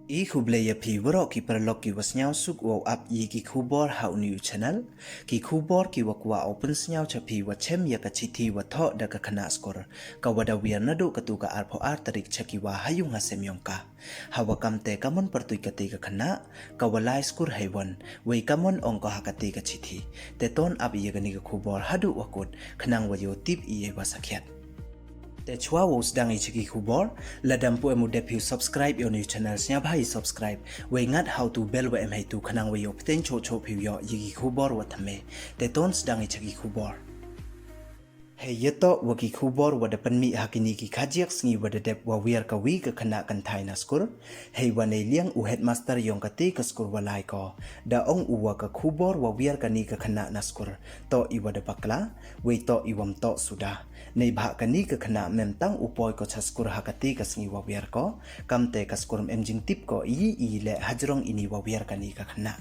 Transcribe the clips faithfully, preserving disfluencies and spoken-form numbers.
I khublei ya phi waroh ki paralok ki wa sniawsuk wow ap ya ki khubor ha u new channel. Ki khubor ki wa kwah u pynsniaw cha phi wa chem ya ka chithi wa thoh da ka khynnah skur, ka wa da wiar naduh katu ka arphaw ar tarik cha ki wa ha yung ha sem yong ka. Ha wa kam te ka mon pyrtuit kati ka khynnah, ka wa lai skur hei wan, wei ka mon ong ko ha kati ka chithi. Te ton ap ya kani ka khubor haduh wa kut, khnang wa yoh tip ya wa sakhiat. Te chwa wow sdang i cha ki khubor, lada ym pu em u dep phi u subscribe ya u new channel, sniawbha i subscribe, wei ngat ha u tu bell wa em hei tu khnang wa yoh pteng choh choh phi u yoh ya ki khubor wa thymme. Te ton sdang i cha ki khubor. Hei ya toh wa ki khubor wa da pynmih ha kini ki khajiak sngi wa da dep wa wiar ka wi ka khynnah kynthai na skur. Hei wa nei liang u headmaster yong kati ka skur wa lai ko, da ong u wa ka khubor wa wiar kani ka khynnah na skur, toh i wa da bakla, wei toh i wa ym toh suda. Neibhah kani ka khynnah ym em tang u poi ko cha skur ha kati ka sngi wa wiar ko, kam te ka skur ym em jingtip ko i i le hajrong ini wa wiar kani ka khynnah.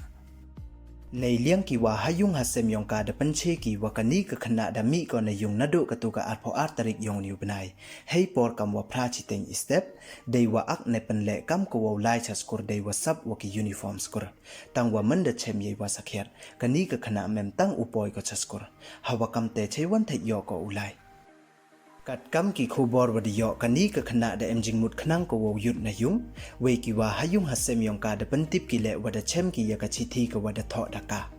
Nei liang ki wa ha yung ha sem yong ka da pynche ki wa kani ka khynnah da mih ko na yung naduh katu ka arphaw ar tarik yong u ni u bnai. Hei por kam wa phra chiteng i step, dei wa ak ne pynleh kam ko wow lai cha skur dei wa sap wa ki uniform skur. Tang wa man da chem ya wa sakhiat, kani ka khynnah ym em tang u poi ko cha skur. Ha wa kam te chei wan thei yoh ko u lai. Kat kam ki khubor wa da yoh, kani ka khynnah da em jingmut khnang ko wow yut na yung, wei ki wa ha yung ha sem yong ka da pyntip ki le wa da chem ki ya ka chithi ka wa da thoh da ka.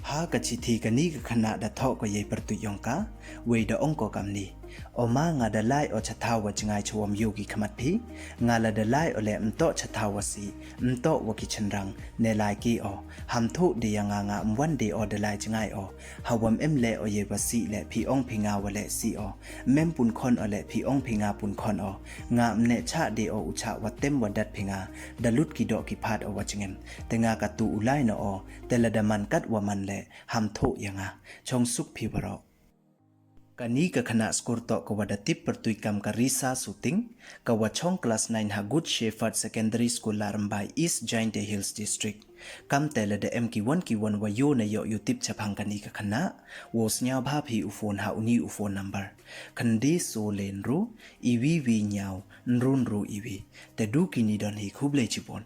Ha ka chithi kani ka khynnah da thoh ko ya i pyrtuit yong ka, wei da ong ko kamni. O ma, nga da lai o cha thaw wa jngai cha wa ym yoh ki khmat phi, nga la da lai o le ym toh cha thaw wa sih, ym toh wa ki chynrang, ne lai ki o, ham thoh de ya nga, nga ym wan de o da lai jngai o, ha wa ym em le o ya wa sih le phi ong phi nga wa le sih o, ym em pun khon o le phi ong phi nga pun khon o, nga ym ne chah de o u chah wa tem wa dat phi nga, da lut ki doh ki phat o wa jngem, te nga katu u lai na o, te lada man kat wa man le, ham thoh ya nga. Chong suk phi waroh. Kani ka khynnah skur toh ka wa da tip pyrtuit kam ka Risa Suting, ka wa chong class nine ha Good Shepherd Secondary School, Larymbai East, Jaintia Hills District. Kam te lada em ki wan ki wan wa yoh ne yoh yoh tip chaphang kani ka khynnah, wow sniawbha phi u phone ha u ni u phone number, khyndai so le ynru, iwi wi ynñiaw, ynru ynru iwi. Te du kini don hi, khublei chibun.